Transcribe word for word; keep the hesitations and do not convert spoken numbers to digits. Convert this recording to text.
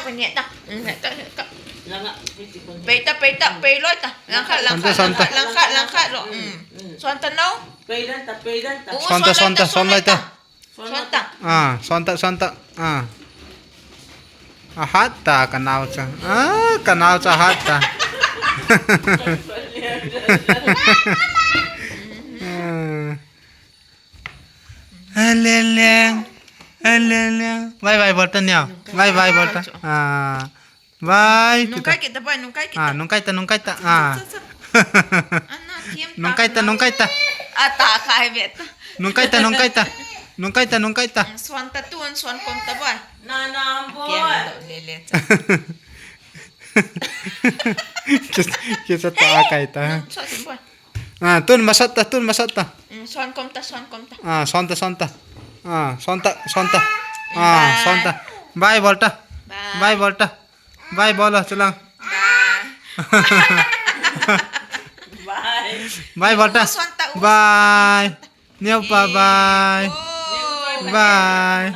Kanya ta. Mm, ta, ta. Langa, piti kon. Pei ta, pei ta, pei loi ta. Langkhat, langkhat, Suan ta, suan ta. Langkhat, langkhat, langkhat lo. Mm. Mm. Suan ta no. Pei dan ta, pei dan ta. Oo, Suan ta, suan ta, suan loi ta. Suan ta. Ah, suan ta, suan ta. Ah. Ahat ta, kanao cha. Ah, kanao cha ahat ta. Ah. Aleleng. Aleleng. Bye bye bol ta neo. Bye bye bol ta. Ah. Bye. Nung kai kita, bye, nung kai kita. Ah, nung kai ta, nung kai ta. Ah. Sa, sa. Ana, thiam ta. Nung kai ta, nung kai ta. Ata kai bet. Nung kai ta, nung kai ta. Nung kai ta, nung kai ta. Mm, suan ta tun, suan kom ta, bye. Na, na, boy. Kiam do lele cha. Kis, kis ta kai ta. Mm, suan sim, bye. Ah, tun masat ta, tun masat ta. Mm, suan kom ta, suan kom ta. Ah, suan ta, suan ta. Ah, suan ta, suan ta. Ah, suan ta. Bye bol ta. Bye. Bye bol ta. Bye bol lo, chulang. Bye. Bye. Bye bol ta. Suan ta, u. Bye. Neo pa, bye. Oh. Bye.